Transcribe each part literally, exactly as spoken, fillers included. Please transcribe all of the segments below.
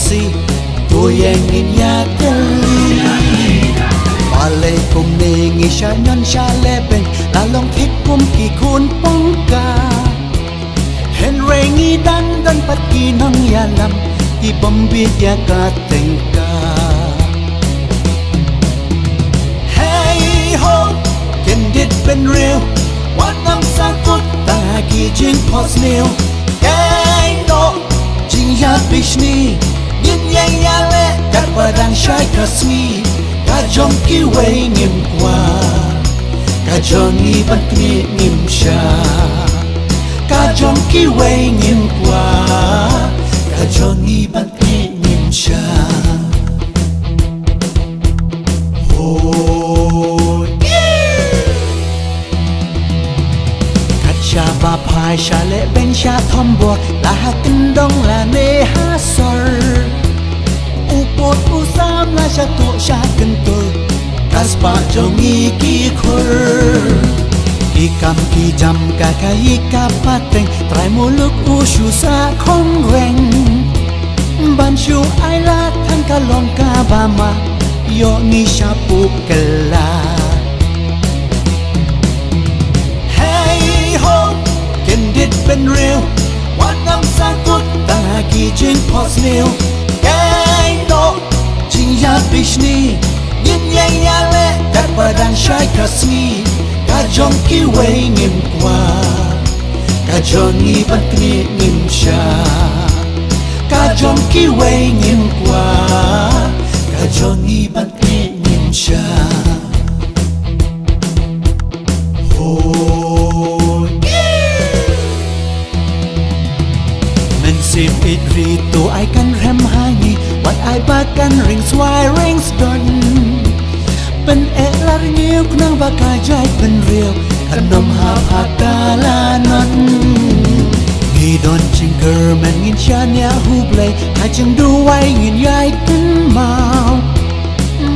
si, to ïa ngin ïa kylli. Balei kumne ngi shah ñion shah leh beiñ, la long thik kum ki khun pongka. Hynrei ngi dang don pat ki nongïalam, ki bym bieit ïa ka tyngka. Hei ho, kyndit bynriew, wat nang sangkut tang ha ki jingphohsniew. Hei no, jingïabishni, ngin ïa ïaleh katba dang shai ka sngi. Ka jong kiwei ngim kwah, ka jong ngi ban knieh ngim shah. Ka jong kiwei ngim kwah, ka jong ngi ban knieh ngim shah. Hoi. Kat shaba phai sha leh beiñ sha thombor, la ha kyndong lane ha sor. U pud u sam la sha tuh sha kyntur, ka spah jong ngi ki khur. Ki kam ki jam ka khaïi ka pateng, Trai Muluk u shu sah khongweng. Ban shu ai lad than ka long kaba mah, ïoh ngi shah puk kylla. Hei ho, kyndit bynriew, wat nang sangkut tang ha ki jingphohsniew. Hei no, jingïabishni, ngin ïa ïaleh katba dang shai ka sngi. Ka jong kiwei ngim kwah, ka jong ngi ban knieh ngim shah. Ka jong kiwei ngim kwah, ka jong ngi ban knieh ngim shah. Hoi. Mynsiem ïeit ri to ai kan rem ha ngi, wat ai ba kan ring swai ring sdon. Pyneh la rngiew khnang ba ka jaitbynriew kan ym hap ha ka lanot. Ngi don jingkyrmen ngin shaniah ha U Blei, ha jingduwai ngin ïai kynmaw.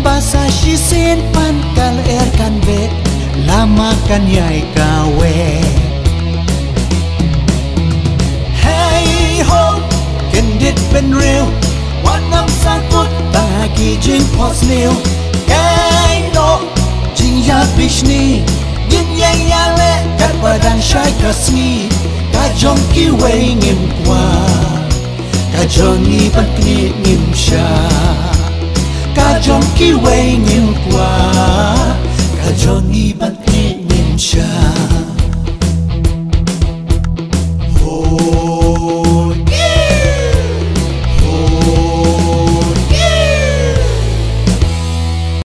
Ba sa shisien pan ka lyer kan beh, lama kan ïai kaweh. Hei ho, kyndit bynriew, wat nang sangkut tang ha ki jingphohsniew. Hei no, jingïabishni, ngin ïa ïaleh katba dang shai ka sngi. Ka jong kiwei ngim kwah, ka jong ngi ban knieh ngim shah. Ka jong kiwei ngim kwah, ka jong ngi ban knieh ngim shah.